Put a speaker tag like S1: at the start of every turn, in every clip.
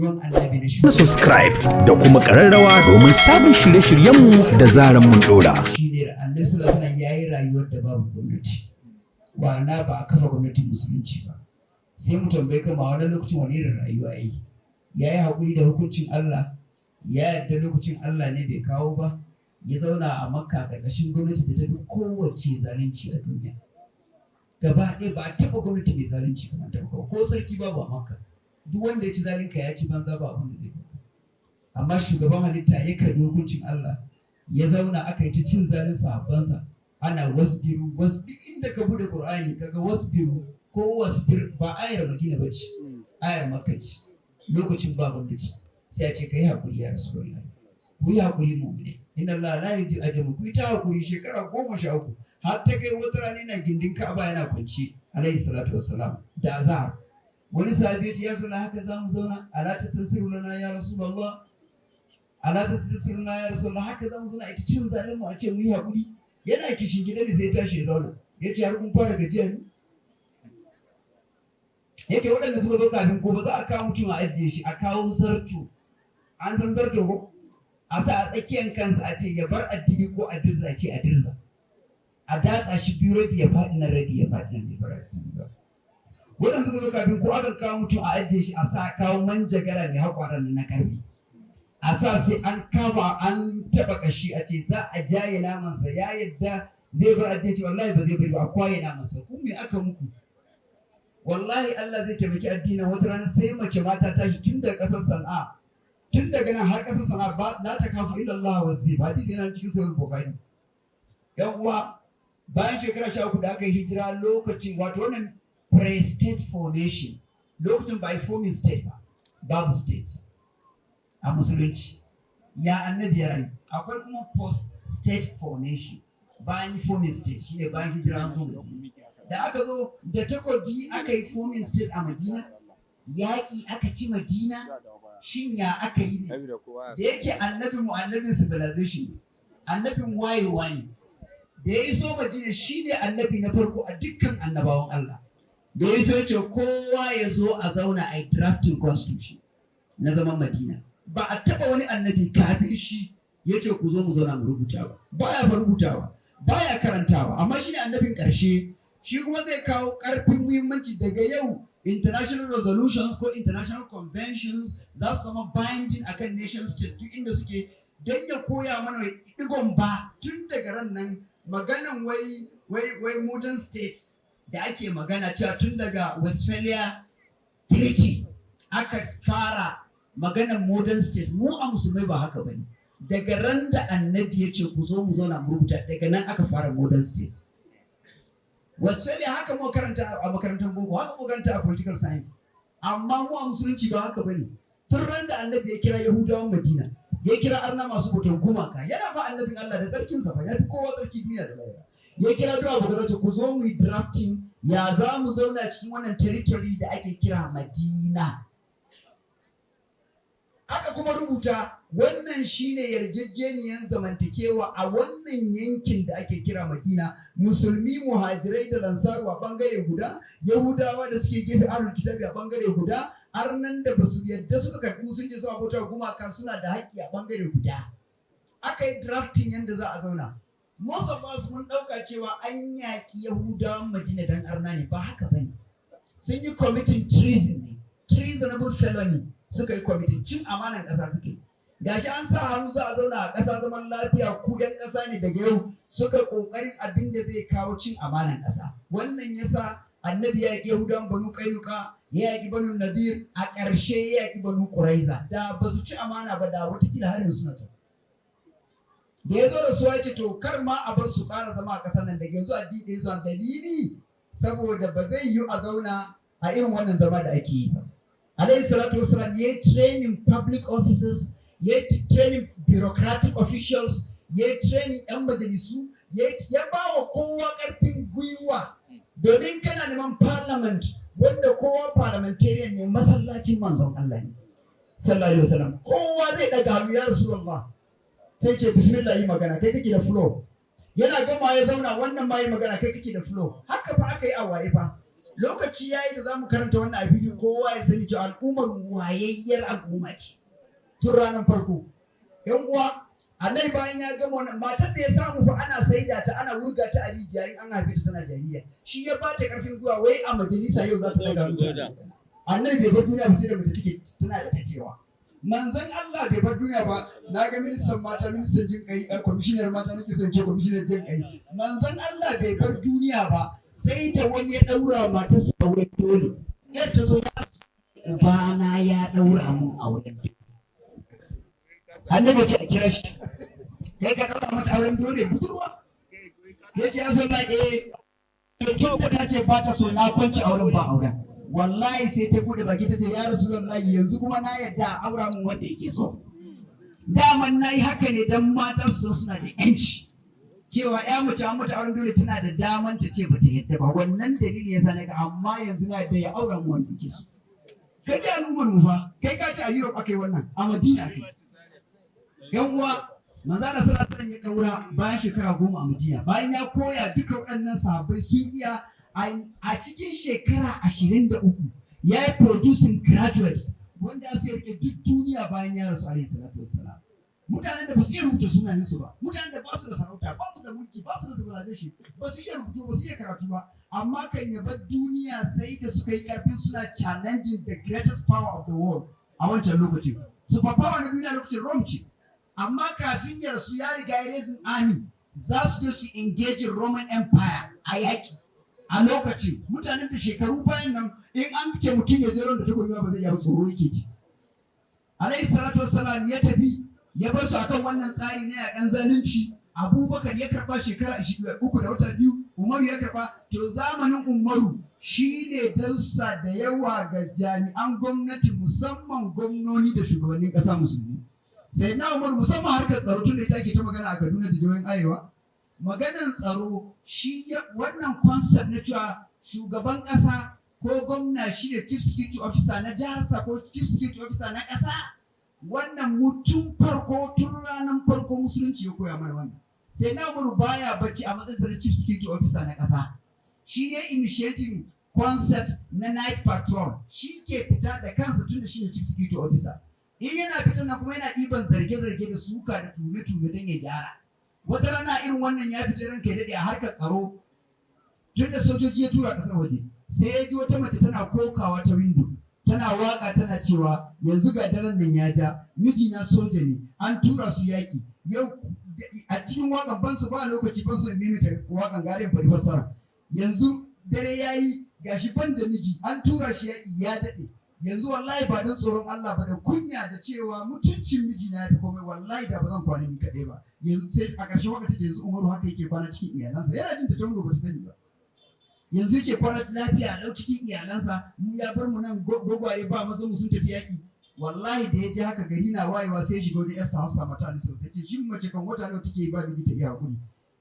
S1: Rayuwar Annabi na
S2: Subscribe da kuma ƙararrawa domin samun shirye-shiryenmu da zaran mun ɗora.
S1: Shi ne Annabi sallallahu alaihi wasallam yayi rayuwar da babu gwamnati, wana ba a kafa gwamnatin Musulunci ba. Sai mu tambayi kama, wani lokacin wani irin rayuwa yayi? Yayi haƙuri da hukuncin Allah, ya yarda lokacin Allah ne bai kawo ba. Ya zauna a Makka ƙarƙashin gwamnati da ta fi kowace zalunci a duniya gaba ɗaya. Ba a taɓa gwamnati mai zalunci kamar ta ba, ko sarki babu a Makka. Duk wanda ya ci zalinka ya ci banza, ba abin da zai faru. Amma shugaban halitta ya karɓi hukuncin Allah, ya zauna, aka yi ta cin zalin sahabbansa, ana "wasbiru wasbir". Inda ka bude Qur'ani kaga "wasbiru" ko "wasbir", ba ayar Madina bace, ayar Makka ce, lokacin ba gwamnati. Sai a ce, "Kai hakuri ya Rasulullahi, ku yi hakuri mu'mini, inna Allah la yudi'u ajra". Ku yi ta hakuri shekara 13, har ta kai wata rana yana gindin Ka'aba yana kwance, alaihi salatu wassalam, da azhar. Wani sahabi ya ce, "Ya Rasulullah, haka za mu zauna? Ala tastansiru lana ya Rasulullah? Ala tastansiru lana ya Rasulullah? Haka za mu zauna ita cin zalin mu, a ce mu yi hakuri?" Yana kishin gida ne, sai ya tashi ya zauna, ya ce, "Har kun fara gajiya ne?" Yake waɗanda suka zo kafin ko ba za a kawo mutum a ajiye shi, a kawo zarto, an san zarto ko, a sa a tsakiyar kansa, a ce ya bar addini ko a dirza ce, a dirza, a datsa shi biyu, rabi ya faɗi nan, rabi ya faɗi nan, bai bar addini ba. Waɗanda suka zo kafin ko, aka kawo mutum a ajiye shi, a sa kawo manjagara mai haƙwaran na ƙarfi, a sa, sai an kama an taɓa ƙashi, a ce za a jaye namansa, ya yadda zai bar addini? Ce wallahi ba zai bari ba, a kwaye namansa. Ku me aka muku? Wallahi Allah zai taimaki addinin. Wata rana sai mace mata tashi tun daga ƙasar Sana'a, tun daga nan har ƙasar Sana'a, ba la ta kafu illa Allah wa zai. Hadisi yana cikin Sahih Bukhari. Yan uwa, bayan shekara 13 da aka yi hijira, lokacin, wato wannan pre-state formation, lokacin ba a yi forming state ba, babu state a Musulunci, ya Annabi ya rayu? Akwai kuma post state formation, bayan forming state, shine bayan hijira an zo Madina. Da aka zo da takobi aka yi forming state a Madina? Yaƙi aka ci Madina? Shin ya aka yi ne? Da yake Annabi mu annabin civilization ne, annabin wayewa ne, da ya iso Madina, shine annabi na farko a dukkan annabawan Allah da ya iso ya ce kowa ya zo a zauna a yi drafting constitution na zaman Madina. Ba a taba wani annabi kafin shi ya ce ku zo mu zauna mu rubuta ba. Baya fa rubutawa, baya karantawa, amma shine annabin ƙarshe. Shi kuma zai kawo ƙarfin muhimmanci. Daga yau international resolutions ko international conventions za su zama binding akan nation states duk inda suke, don ya koya mana digon ba. Tun daga ran nan maganan wai modern states da ake magana cewa tun daga Westphalia Treaty aka fara maganan modern states, mu a Musulmai ba haka bane. Daga ran da Annabi ya ce ku zo mu zauna mu rubuta, daga nan aka fara modern states. Westphalia haka mu karanta a makarantar boko, haka mu karanta a political science, amma mu a Musulunci ba haka bane. Tun ran da Annabi ya kira Yahudawan Madina, ya kira arna masu bautan gumaka, yana fa annabin Allah da tsarkinsa fa, ya fi kowa tsarki duniya da lahira, ya kira duk abu kaza, ce ku zo mu yi drafting ya za mu zauna cikin wannan territory da ake kira Madina. Aka kuma rubuta, wannan shine yarjejeniyar zamantakewa a wannan yankin da ake kira Madina: Musulmi Muhajirai da Lansaru a bangare guda, Yahudawa da suke gefe ahlul kitabi a bangare guda, arnan da basu yadda suka karɓi Musulunci su abota gumaka suna da haƙƙi a bangare guda. Aka yi drafting yadda za a zauna. Most of us mun ɗauka cewa an yaƙi Yahudawan Madina dan arna ne. Ba haka bane. Sun yi committing treason ne, treasonable felony suka yi committing, cin amanan ƙasa suka yi. Gashi an sa hannu za a zauna a ƙasa zaman lafiya, ku 'yan ƙasa ne, daga yau suka ƙoƙarin abin da zai kawo cin amanan ƙasa. Wannan yasa Annabi ya yaƙi Yahudawan Banu Kainuka, ya yaƙi Banu Nadir, a ƙarshe ya yaƙi Banu Quraiza. Da ba su ci amana ba, da watakila har yanzu suna ta. Da ya zo da su, ya ce to kar ma a bar su ƙara zama a ƙasar nan, daga yanzu addini ɗaya zuwa. Dalili, saboda ba zai yiwu a zauna a irin wannan zama da ake yi ba. Alayhi salatu wasalam ya yi training public officers, ya yi training bureaucratic officials, ya yi training 'yan majalisu, ya ba wa kowa ƙarfin gwiwa. Domin kana neman parliament wanda kowa parliamentarian ne, masallacin Manzon Allah ne sallallahu alaihi wasallam. Kowa zai daga hannu, "Ya Rasulullah." Sai ce, "Bismillah, yi magana, kai kake da floor." Yana gama ya zauna, wannan ma yi magana, "Kai kake da floor." Haka fa aka yi a waye fa. Lokaci yayi da zamu karanta wannan a fili, kowa ya sani cewa al'ummar wayayyar al'umma ce tun ranar farko. Yan uwa, Annabi bayan ya gama wannan, matar da ya samu fa ana saida ta, ana wurga ta a rijiya in an haife ta tana jaririya. Shi ya ba ta karfin gwiwa wai a majalisa yau za ta daga mutane. Annabi bai bar duniya ba sai da mace take tana da ta cewa. Manzon Allah bai bar duniya ba, na ga ministan mata, ministan jin kai, kwamishinar mata nake so in ce kwamishinar jin kai. Manzon Allah bai bar duniya ba sai da wani ya daura matarsa auren dole. Yar ta zo, ubana ya daura mun auren dole. Annabi ce a kira shi. Kai ka daura mata auren dole, budurwa? Ya ce ya so na tun da ta ce ba ta so, na kwanci auren, ba auren. Wallahi sai ta bude baki ta ce, ya Rasulullahi, yanzu kuma na yadda a aura mun wanda yake so. Daman na yi haka ne dan mata su suna da yanci, cewa ya mace an mata auren dole tana da daman ta ce bata yadda ba. Wannan dalili yasa na ga, amma yanzu na yadda ya aura mun wanda yake so. Kai ji al'ummar mu fa, kai ka ce a Europe akai wannan, a Madina akai. Yan uwa, manzo Allah sallallahu alaihi ya kaura bayan shekara 10 a Madina, bayan ya koya duka waɗannan sahabbai sun iya. A cikin shekara 23 ya yi producing graduates wanda su rike duk duniya bayan ya rasu, alaihi salatu wassalam. Mutanen da ba su iya rubuta sunayensu ba, mutanen da ba su da sarauta, ba su da mulki, ba su da civilization, ba su iya rubutu, ba su iya karatu ba, amma kan ya bar duniya sai da suka yi karfin suna challenging the greatest power of the world a wancan lokacin. Super power na duniya lokacin Rome ce, amma kafin ya rasu ya riga ya raising army, za su je su engage Roman Empire a yaki. A lokacin mutanen da shekaru bayan nan in an ce mutum ya je Rome da takobi ba zai iya ba, tsoro yake ji. Alayhi salatu wassalam ya tafi ya bar su akan wannan tsari na yakan zalunci. Abubakar ya karba shekara 3 da wata 2, Umaru ya karba. To, zamanin Umaru shi ne darussa da yawa ga jami'an gwamnati, musamman gwamnoni da shugabannin ƙasa musulmi. Sai na Umaru, musamman harkar tsaro, tun da ita ake ta magana a Kaduna da jihohin Arewa, maganan tsaro, shi wannan concept na cewa shugaban ƙasa ko gwamna shi ne chief security officer na jiharsa ko chief security officer na ƙasa, wannan mu tun farko, tun ranar farko musulunci ya koya mana wannan. Sai na Umaru baya bacci a matsayin na chief security officer na ƙasa. Shi ya initiating concept na night patrol. Shi ke fita da kansa tun da shi ne chief security officer. In yana fitan nan kuma yana ɗiban zarge-zarge da suka da tume-tume don ya gyara. Wata rana irin wannan ya fita, ranka ya daɗe, a harkar tsaro, tun da sojoji ya tura ƙasar waje, sai ya ji wata mace tana kokawa ta window, tana waka, tana cewa, yanzu ga daren nan ya ja, mijina soja ne, an tura su yaƙi yau. A cikin wakan, ban su ba lokaci, ban su in mimita wakan, garin faɗi fassara. Yanzu dare ya yi, gashi ban da miji, an tura shi yaƙi ya daɗe. Yanzu wallahi ba don tsoron Allah ba da kunya da cewa mutuncin mijina ya fi komai, wallahi da ba zan kwana ni kaɗai ba yanzu. Sai a ƙarshen waka ta ce, yanzu Umaru haka yake kwana cikin iyalansa. Yana jin ta ta ba ta sani ba. Yanzu yake kwana lafiya lau cikin iyalansa, mu ya bar mu nan gwagwaye, ba mazan mu sun tafi yaƙi. Wallahi da ya ji haka, gari na wayewa sai ya shiga wajen yarsa Hafsa mata Ali sosai, ce shin mace kan wata nawa take ba miji ta iya hakuri?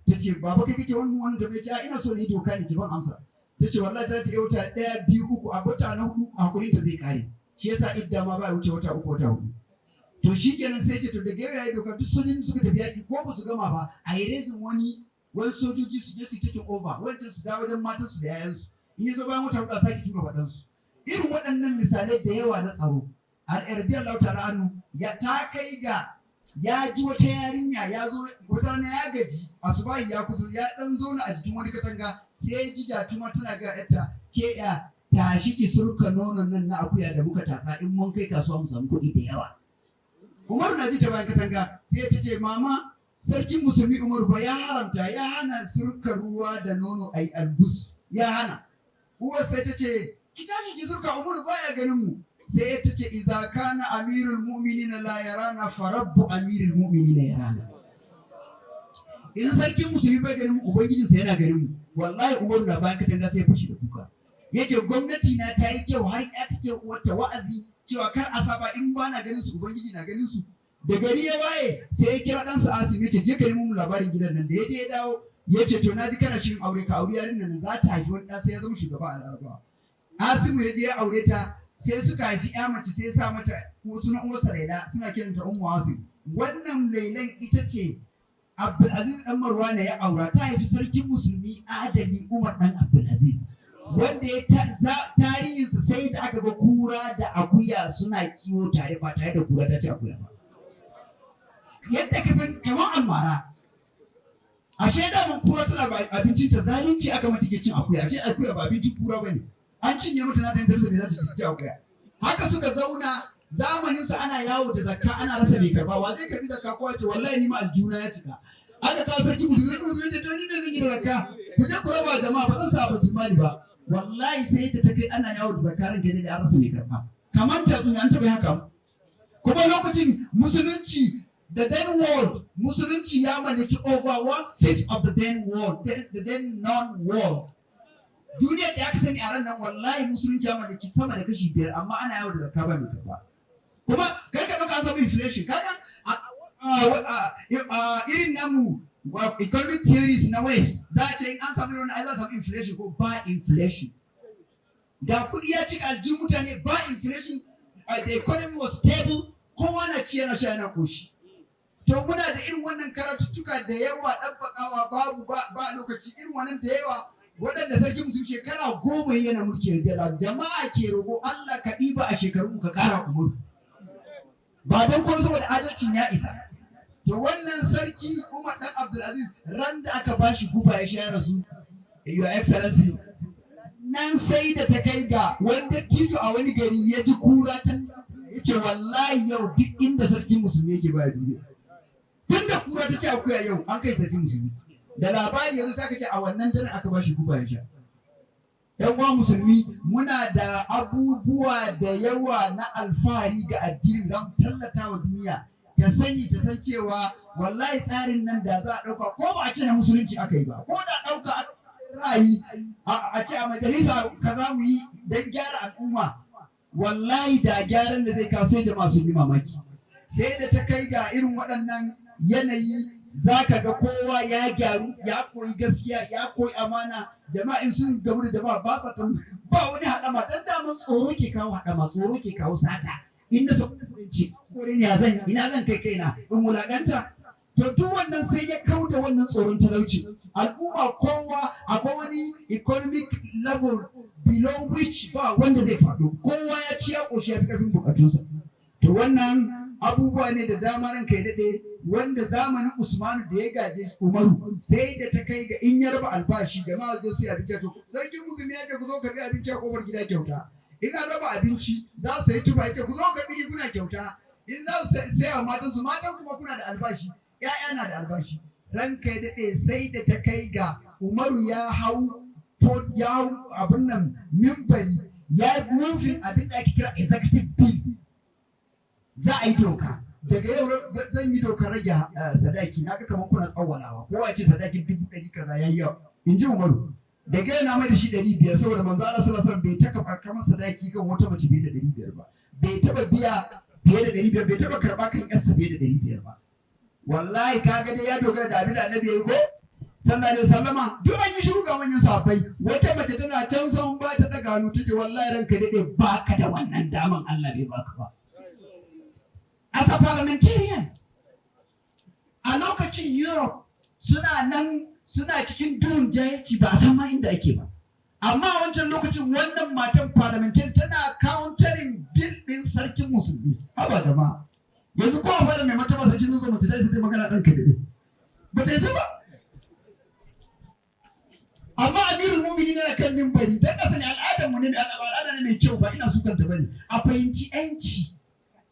S1: Ta ce, baba, kai kake wannan wannan tafiya? Ce a ina so ne doka ne, ki ban amsa. Ta ce wallahi ta ce wata 1, 2, 3, a wata na hudu hakurin ta zai kare. Shi yasa idda ma ba ya wuce wata 3, wata 4. To shikenan, sai ce to daga yau yayi doka, duk sojojin suka tafi yaƙi ko ba su gama ba, a yi raising wani sojoji su je su take over, wancan su dawo wajen matansu da yayansu. In ya zo bayan wata 4 a sake tura waɗansu. Irin waɗannan misalai da yawa na tsaro. Har radiyallahu ta'ala anhu ya ta kai ga ya ji wata yarinya, ya zo wata rana ya gaji, asubahi ya kusa, ya dan zauna a jikin wani katanga, sai ya ji jatuma tana ga yarta, ke ya, tashi ki surka nonon nan na akuya da muka tatsa, in mun kai kasuwa mu samu kuɗi da yawa. Umaru na ji ta bayan katanga, sai ta ce, mama, sarkin musulmi Umaru ba ya haramta, ya hana surka ruwa da nono ai algus, ya hana. Uwar sai ta ce, ki tashi ki surka, Umaru baya ganin mu. Sai ta ce, iza kana amirul mu'minina la yarana, fa rabbu amirul mu'minina yarana. In sarkin musulmi bai ganin mu, ubangijinsa yana ganin mu. Wallahi Umaru na bayan katanga sai ya fashi da kuka, yace gwamnati na ta yi kyau har ya take wata wa'azi cewa kar a saba, in ba na ganin su, ubangiji na ganin su. Da gari ya waye sai ya kira ɗansa Asim, ya ce je ka nemo mu labarin gidan nan. Da ya je ya dawo, ya ce to na ji kana shirin aure, ka aure yarinyar nan, za ta haifi wani ɗa sai ya zama shugaba a Larabawa. Asimu ya je ya aure ta, sai suka haifi ya mace, sai ya sa mata sunan uwarsa Laila, suna kiranta Ummu Asim. Wannan Lailan ita ce Abdulaziz dan Marwana ya aura, ta haifi sarkin musulmi adali Umar dan Abdulaziz. Wanda ya tarihinsa sai da aka ga kura da akuya suna kiwo tare ba tare da kura ta ci akuya ba. Yadda ka san kamar almara. Ashe daman kura tana ba abincin ta, zalunci aka mata ke cin akuya, ashe akuya ba abincin kura bane. An cinye mata nata, yadda me za ta ci akuya. Haka suka zauna zamanin sa, ana yawo da zakka ana rasa mai karba. Wa zai karbi zakka? Kowa ce wallahi ni ma aljuna ya cika. Aka kawo sarki musulmi, sarki musulmi ce to ni me zan yi da zakka? Ku je ku raba jama'a, ba zan sa baitul mali ba. Wallahi sai da ta kai ana yawo da zakka, ranka ne da an rasa mai karba. Kamar tatsuniya, an taɓa haka. Kuma lokacin musulunci, the then world, musulunci ya mallaki over one fifth of the then world, the then known world. Duniyar da aka sani a ran nan, wallahi musulunci ya mallaki sama da kashi 5, amma ana yawo da zakka ba mai karba. Kuma kar ka ɗauka an samu inflation. Kaga irin namu economic theories na West, za a ce in an samu irin ai za a samu inflation ko ba inflation. Da kuɗi ya cika aljihun mutane, ba inflation, the economy was stable, kowa na ci yana sha yana koshi. To muna da irin wannan karatuttuka da yawa, ɗabbaƙawa babu ba lokaci. Irin wannan da yawa, waɗanda sarki musulmi shekara 10 yana mulki da jama'a ke roƙo, Allah ka ɗiba a shekarun ka ƙara Umaru, ba don kuma saboda adalcin ya isa. To wannan sarki Umar dan Abdulaziz, ran da aka bashi guba ya sha rasu, Your Excellency, nan sai da ta kai ga wanda tito a wani gari ya ji kura ta yace wallahi yau duk inda sarkin musulmi yake baya duniya, tun da kura ta ci akuya yau an kai sarkin musulmi. Da labari yanzu sai aka ce a wannan daren aka bashi guba ya sha. Yan uwa musulmi, muna da abubuwa da yawa na alfahari ga addini don tallata wa duniya ta sani, ta san cewa wallahi tsarin nan da za a ɗauka, ko ba a ce na musulunci aka yi ba, ko da ɗauka ra'ayi a ce a majalisa kaza mu yi don gyara al'umma, wallahi da gyaran da zai kawo sai jama'a sun yi mamaki. Sai da ta kai ga irin waɗannan yanayi, za ka ga kowa ya gyaru, ya koyi gaskiya, ya koyi amana. Jama'a in sun gamu da jama'a ba sa ba wani haɗama, dan daman tsoro ke kawo haɗama, tsoro ke kawo sata. In na ci kore ne, zan ina zan kai kaina in wulaƙanta? To duk wannan sai ya kau da wannan tsoron talauci. Al'umma kowa akwai wani economic level below which ba wanda zai faɗo, kowa ya ci ya ƙoshi, ya fi ƙarfin bukatunsa. To wannan abubuwa ne da dama, ranka ya daɗe, wanda zamanin Usmanu da ya gaje Umaru, sai da ta kai ga in ya raba albashi, jama'a zo sai abinci, to sarkin musulmi ya ce ku zo karbi abinci a kofar gida kyauta. In an raba abinci za su yi tufa, ya ce ku zo karbi riguna kyauta. In za su saya wa matansu, matan kuma kuna da albashi, ƴaƴa na da albashi. Ranka ya daɗe, sai da ta kai ga Umaru ya hau abin nan mimbari, ya moving abin da ake kira executive bill, za a yi doka. Daga yau zan yi dokar rage sadaki, na ga kamar kuna tsawalawa, kowa ya ce sadakin 100,000 kaza yayi yawa, in ji Umaru. Daga yau na mai da shi 500, saboda manzo Allah sallallahu alaihi wasallam bai taka kamar sadaki kan wata mace fiye da 500 ba, bai taba biya fiye da 500, bai taba karba kan yarsa fiye da 500 ba. Wallahi kaga dai ya dogara da abin da annabi ya yi ko sallallahu alaihi wasallama. Duk an yi shiru ga manyan sahabbai. Wata mace tana can san ba ta daga hannu, tace wallahi ranka dade baka da wannan daman, Allah bai baka ba. As a parliamentarian a lokacin, Europe suna nan suna cikin duhun jahilci, ba a san ma inda ake ba. Amma a wancan lokacin wannan matan parliamentarian tana countering bill din sarkin musulmi. Haba jama'a, yanzu ko a fada mai martaba sarki sun zo, mace ta isa ta magana ɗan ka daɗe? Ba ta isa ba. Amma amirul muminin yana kan mimbari. Dan ka sani al'adar mu ne, al'ada ne mai kyau, ba ina sukan ta bane, a fahimci yanci.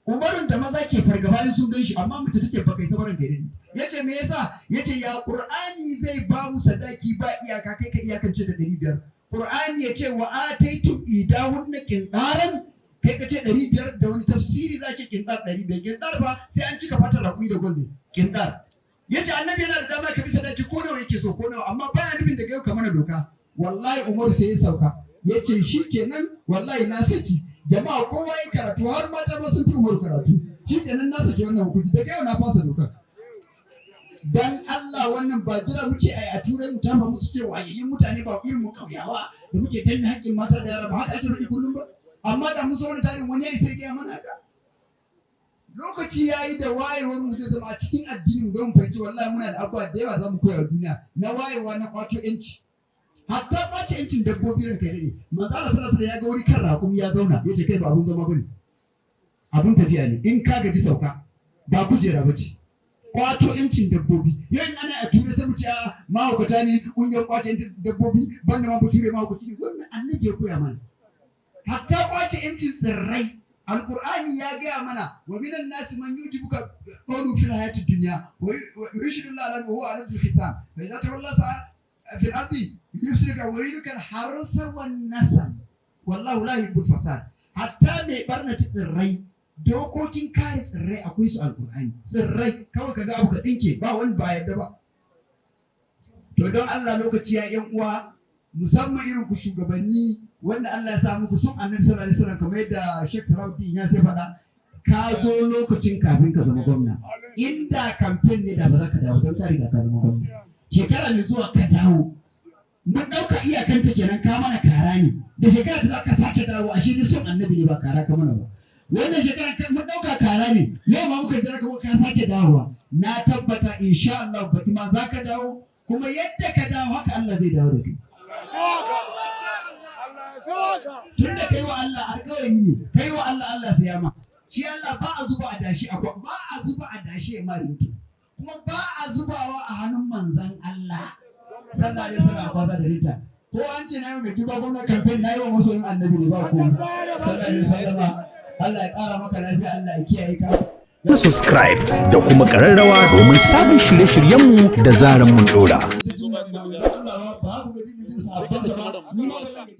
S1: Umarun da maza ke fargaba ne sun gan shi, amma mace take baka isa barin gari. Yace me yasa? Yace ya Qur'ani zai ba mu sadaki ba iyaka, kai ka iyakance da 500? Qur'ani yace wa ataitum ihdahunna qintaran, kai ka ce 500. Da wani tafsiri zaki qintar 500? Qintar ba sai an cika fatar rakumi da gold ne qintar. Yace annabi yana da dama ka bi sadaki ko nawa yake so ko nawa, amma baya nufin daga yau ka mana doka. Wallahi Umaru sai ya sauka, yace shikenan, wallahi na saki. Jama'a kowa ya karatu, har mata ba sun fi Umaru karatu. Shikenan, na saki wannan hukunci, daga yau na fasa dokar. Dan Allah wannan ba jira muke ai a turai mu tafa musu cewa yayin mutane ba irin mu kauyawa da muke danne haƙƙin mata da yara ba, haka ake faɗi kullum ba. Amma da mun sauna tarin wani ya sai gaya mana haka. Lokaci ya yi da wayewar mu zai zama a cikin addinin don mu fahimci wallahi muna da abubuwa da yawa za mu koya wa duniya na wayewa, na kwato yanci. Hatta kwace yancin dabbobi, ranka ya daɗe, manzo Allah sallallahu alaihi ya ga wani kan raƙumi ya zauna, ya ce, "Kai, ba abun zama bane, abun tafiya ne. In ka gaji, sauka, ba kujera bace." Kwato yancin dabbobi, yau in ana a Turai sai mu ce a mahaukata ne ƙungiyar kwace yancin dabbobi, banda ma Bature mahaukaci ne. Wannan Annabi ya koya mana. Hatta kwace yancin tsirrai, Alqur'ani ya gaya mana: "Wa minan nasi man yu'jibuka qawluhu fil hayatid dunya wa yushhidu Allah wa huwa aladul khisam, fa idza tawalla sa'a fil ardi yufsidu wa yuhlika al harsa wan nasl, wallahu la yuhibbul fasad." Hatta mai barnata tsirrai, dokokin kare tsirrai akwai su Alqur'ani. Tsirrai kawai kaga abu ka tsinke, ba wani ba yadda ba. To, don Allah, lokaci ya, yan uwa, musamman irin ku shugabanni wanda Allah ya sa muku sun Annabi sallallahu alaihi wasallam, kamar yadda Sheikh Salahuddin ya sai faɗa, ka zo lokacin kafin ka zama gwamna. Inda kamfen ne, da ba za ka dawo, don ka riga ka zama gwamna. Shekara mai zuwa ka dawo, mun ɗauka iyakanta kenan, ka mana kara ne. Da shekara ta za ka sake dawo, ashe ni son Annabi ne, ba kara ka mana ba. Wannan shekara mun ɗauka kara ne, yau ma muka jira ka sake dawowa. Na tabbata insha Allah baɗi ma za ka dawo, kuma yadda ka dawo haka Allah zai dawo da kai. Tun da kai wa Allah alkawari ne, kai wa Allah, Allah sai ya ma. Shi Allah ba a zuba a dashi, akwa ba a zuba a dashi ya ma rinto, kuma ba a zubawa a hannun manzan Allah sallallahu alaihi wasallam a kwasa da rinta. Ko an ce na yi mai girma gwamnan campaign, na yi wa masoyin Annabi ne, ba komai. Sallallahu alaihi wasallama. Allah ya kara maka lafiya, Allah ya kiyaye ka.
S2: Na subscribe da kuma ƙararrawa domin samun shirye-shiryenmu da zaran mun ɗora.
S1: Allah ba ku gaji da jin sahabbansa ba, ni ma ba zan gaji.